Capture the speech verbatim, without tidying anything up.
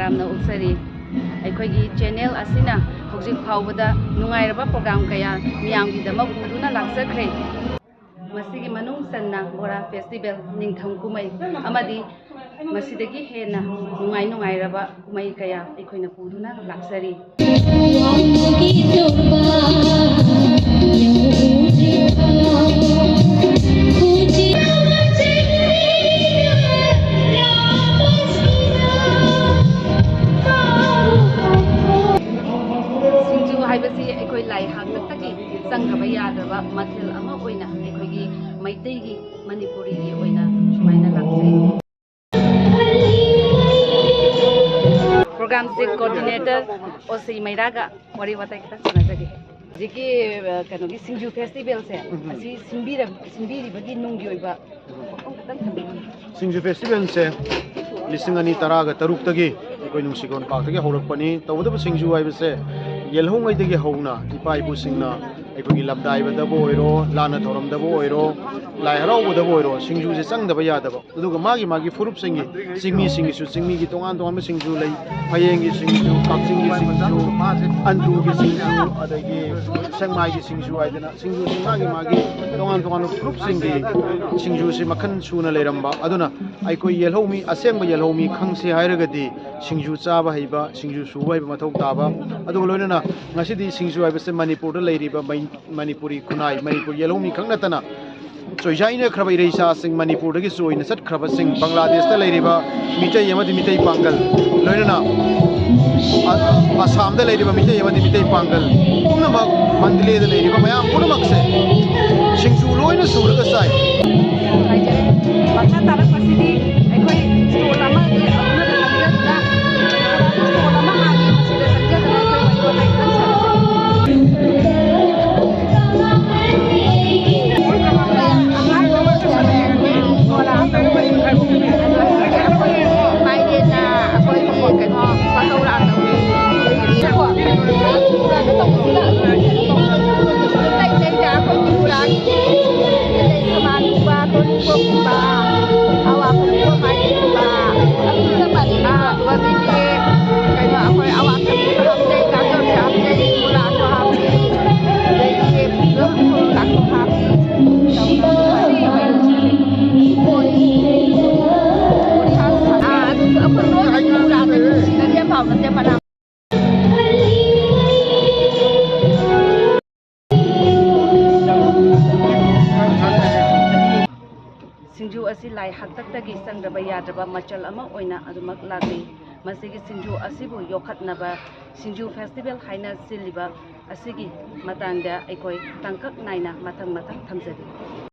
ꯌꯥꯝꯅ ꯑꯣꯛꯆꯔꯤ꯫ ꯑꯩꯈꯣꯏꯒꯤ ꯆꯦꯅꯦꯜ ꯑꯁꯤꯅ ꯍꯧꯖꯤꯛ ꯐꯥꯎꯕꯗ ꯅꯨꯡꯉꯥꯏꯔꯕ ꯄ꯭ꯔꯣꯒ꯭ꯔꯥꯝ ꯀꯌꯥ ꯃꯤꯌꯥꯝꯒꯤꯗꯃꯛ ꯄꯨꯗꯨꯅ ꯂꯥꯛꯆꯈ꯭ꯔꯦ꯫ ꯃꯁꯤꯒꯤ ꯃꯅꯨꯡ ꯆꯟꯅ ꯕꯣꯔꯥ ꯐꯦꯁꯇꯤꯚꯦꯜ, ꯅꯤꯡꯊꯝ ꯀꯨꯝꯍꯩ ꯑꯃꯗꯤ ꯃꯁꯤꯗꯒꯤ ꯍꯦꯟꯅ ꯅꯨꯡꯉꯥꯏ ꯅꯨꯡꯉꯥꯏꯔꯕ ꯀꯨꯝꯍꯩ ꯀꯌꯥ ꯑꯩꯈꯣꯏꯅ ꯄꯨꯗꯨꯅ ꯂꯥꯛꯆꯔꯤ꯫ ꯁꯤꯡꯖꯨ ꯍꯥꯏꯕꯁꯤ ꯑꯩꯈꯣꯏ ꯂꯥꯏ ꯍꯥꯛꯇꯛꯇꯒꯤ ꯆꯪꯗꯕ ꯌꯥꯗ꯭ꯔꯕ ꯃꯊꯦꯜ ꯑꯃ ꯑꯣꯏꯅ ꯑꯩꯈꯣꯏꯒꯤ ꯃꯩꯇꯩꯒꯤ, ꯃꯅꯤꯄꯨꯔꯤꯒꯤ ꯑꯣꯏꯅ ꯁꯨꯃꯥꯏꯅ ꯂꯥꯛꯆꯩ꯫ ꯄ꯭ꯔꯣꯒ꯭ꯔꯥꯝꯁꯦ ꯀꯣꯑꯣꯔꯗꯤꯅꯦꯇꯔ ꯑꯣꯁꯤ ꯃꯩꯔꯥꯒ ꯋꯥꯔꯤ ꯋꯥꯇꯥꯏ ꯈꯤꯇꯪ ꯁꯥꯟꯅꯖꯒꯦ꯫ ꯍꯧꯖꯤꯛꯀꯤ, ꯑ, ꯀꯩꯅꯣꯒꯤ ꯁꯤꯡꯖꯨ ꯐꯦꯁꯇꯤꯚꯦꯜꯁꯦ, ꯎꯝ꯫ ꯑꯁꯤ ꯁꯤꯟꯕꯤꯔ-, ꯁꯤꯟꯕꯤꯔꯤꯕꯒꯤ ꯅꯨꯡꯒꯤ ꯑꯣꯏꯕ ꯋꯥꯐꯝ ꯈꯤꯇꯪ ꯊꯝꯕꯤꯌꯨ꯫ ꯁꯤꯡꯖꯨ ꯐꯦꯁꯇꯤꯚꯦꯜꯁꯦ ꯂꯤꯁꯤꯡ ꯑꯅꯤ ꯇꯔꯥꯒ ꯇꯔꯨꯛꯇꯒꯤ ꯑꯩꯈꯣꯏ ꯅꯨꯡꯁꯤꯈꯣꯟ ꯄꯥꯛꯇꯒꯤ ꯍꯧꯔꯛꯄꯅꯤ꯫ ꯇꯧꯕꯇꯕꯨ ꯁꯤꯡꯖꯨ ꯍꯥꯏꯕꯁꯦ ꯌꯦꯜꯍꯧꯉꯩꯗꯒꯤ ꯍꯧꯅ ꯏꯄꯥ ꯏꯄꯨꯁꯤꯡꯅ ꯑꯩꯈꯣꯏꯒꯤ ꯂꯝꯗꯥꯏꯕꯗꯕꯨ ꯑꯣꯏꯔꯣ, ꯂꯥꯟꯅ ꯊꯧꯔꯝꯗꯕꯨ ꯑꯣꯏꯔꯣ, ꯂꯥꯏ ꯍꯔꯥꯎꯕꯗꯕꯨ ꯑꯣꯏꯔꯣ, ꯁꯤꯡꯖꯨꯁꯦ ꯆꯪꯗꯕ ꯌꯥꯗꯕ꯫ ꯑꯗꯨꯒ ꯃꯥꯒꯤ ꯃꯥꯒꯤ ꯐꯨꯔꯨꯞꯁꯤꯡꯒꯤ, ꯆꯤꯡꯃꯤꯁꯤꯡꯒꯤꯁꯨ ꯆꯤꯡꯃꯤꯒꯤ ꯇꯣꯉꯥꯟ ꯇꯣꯉꯥꯟꯕ ꯁꯤꯡꯖꯨ ꯂꯩ, ꯐꯌꯦꯡꯒꯤ ꯁꯤꯡꯖꯨ, ꯀꯛꯆꯤꯡꯒꯤ ꯁꯤꯡꯖꯨ, ꯑꯟꯗ꯭ꯔꯣꯒꯤ ꯁꯤꯡꯖꯨ, ꯑꯗꯒꯤ ꯁꯦꯛꯃꯥꯏꯒꯤ ꯁꯤꯡꯖꯨ ꯍꯥꯏꯗꯅ ꯁꯤꯡꯖꯨꯁꯤ ꯃꯥꯒꯤ ꯃꯥꯒꯤ ꯇꯣꯉꯥꯟ ꯇꯣꯉꯥꯟꯕ ꯐꯨꯔꯨꯞꯁꯤꯡꯒꯤ ꯁꯤꯡꯖꯨꯁꯤ ꯃꯈꯜ ꯁꯨꯅ ꯂꯩꯔꯝꯕ꯫ ꯑꯗꯨꯅ ꯑꯩꯈꯣꯏ ꯌꯦꯜꯍꯧꯃꯤ, ꯑꯁꯦꯡꯕ ꯌꯦꯜꯍꯧꯃꯤ ꯈꯪꯁꯦ ꯍꯥꯏꯔꯒꯗꯤ ꯁꯤꯡꯖꯨ ꯆꯥꯕ ꯍꯩꯕ, ꯁꯤꯡꯖꯨ ꯁꯨꯕ ꯍꯩꯕ ꯃꯊꯧ ꯇꯥꯕ꯫ ꯑꯗꯨꯒ ꯂꯣꯏꯅꯅ ꯉꯁꯤꯗꯤ ꯁꯤꯡꯖꯨ ꯍꯥꯏꯕꯁꯦ ꯃꯅꯤꯄꯨꯔꯗ ꯂꯩꯔꯤꯕ ꯃꯩ-, ꯃꯅꯤꯄꯨꯔꯤ ꯈꯨꯟꯅꯥꯏ, ꯃꯅꯤꯄꯨꯔ ꯌꯦꯜꯍꯧꯃꯤ ꯈꯛ ꯅꯠꯇꯅ ꯆꯣꯏꯖꯥꯏꯅꯈ꯭ꯔꯕ ꯏꯔꯩꯆꯥꯁꯤꯡ, ꯃꯅꯤꯄꯨꯔꯗꯒꯤ ꯆꯣꯏꯅ ꯆꯠꯈ꯭ꯔꯕꯁꯤꯡ, ꯕꯪꯒ꯭ꯂꯥꯗꯦꯁꯇ ꯂꯩꯔꯤꯕ ꯃꯤꯇꯩ ꯑꯃꯗꯤ ꯃꯤꯇꯩ ꯄꯥꯡꯒꯜ, ꯂꯣꯏꯅꯅ ꯑ-, ꯑꯁꯥꯝꯗ ꯂꯩꯔꯤꯕ ꯃꯤꯇꯩ ꯑꯃꯗꯤ ꯃꯤꯇꯩ ꯄꯥꯡꯒꯜ ꯄꯨꯝꯅꯃꯛ ꯃꯟꯗꯂꯦꯗ ꯂꯩꯔꯤꯕ ꯃꯌꯥꯝ ꯄꯨꯝꯅꯃꯛꯁꯦ ꯁꯤꯡꯖꯨ ꯂꯣꯏꯅ ꯁꯨꯔꯒ ꯆꯥꯏ꯫ ꯍꯥꯏꯖꯔꯤ꯫ ꯃꯈꯥ ꯇꯥꯔꯛꯄꯁꯤꯗꯤ ꯑꯩꯈꯣꯏ ꯁ꯭ꯇꯣꯜ ꯑꯃꯒꯤ ꯑꯃꯗ ꯆꯪꯖꯗꯨꯅ ꯁ꯭ꯇꯣꯜ ꯑꯃ ꯍꯥꯡꯉꯤ, ꯃꯁꯤꯗ ꯆꯪꯖꯗꯨꯅ ꯑꯩꯈꯣꯏ ꯋꯥꯔꯤ ꯋꯥꯇꯥꯏ ꯈꯤꯇꯪ ꯁꯥꯟꯅꯁꯤ꯫ ꯃꯥꯏꯔꯦꯟꯅ ꯑꯩꯈꯣꯏꯒꯤ ꯀꯩꯅꯣ ꯄꯀꯧꯔꯥ ꯇꯧꯔꯤ꯫ ꯑꯇꯩ ꯑꯇꯩꯗ ꯑꯩꯈꯣꯏꯒꯤ ꯄꯨꯔꯥꯒꯤ ꯁꯃꯥꯟꯒꯨꯝꯕ, ꯇꯣꯅꯤꯡꯈꯣꯛꯀꯨꯝꯕ, ꯑꯋꯥ ꯁꯤꯡꯖꯨ ꯑꯁꯤ ꯂꯥꯏ ꯍꯥꯛꯇꯛꯇꯒꯤ ꯆꯪꯗ꯭ꯔꯕ ꯌꯥꯗ꯭ꯔꯕ ꯃꯆꯜ ꯑꯃ ꯑꯣꯏꯅ ꯑꯗꯨꯃꯛ ꯂꯥꯛꯂꯤ꯫ ꯃꯁꯤꯒꯤ ꯁꯤꯡꯖꯨ ꯑꯁꯤꯕꯨ ꯌꯣꯛꯈꯠꯅꯕ ꯁꯤꯡꯖꯨ ꯐꯦꯁꯇꯤꯚꯦꯜ ꯍꯥꯏꯅ ꯁꯤꯜꯂꯤꯕ ꯑꯁꯤꯒꯤ ꯃꯇꯥꯡꯗ ꯑꯩꯈꯣꯏ ꯇꯥꯡꯀꯛ ꯅꯥꯏꯅ ꯃꯊꯪ ꯃꯊꯪ ꯊꯝꯖꯔꯤ꯫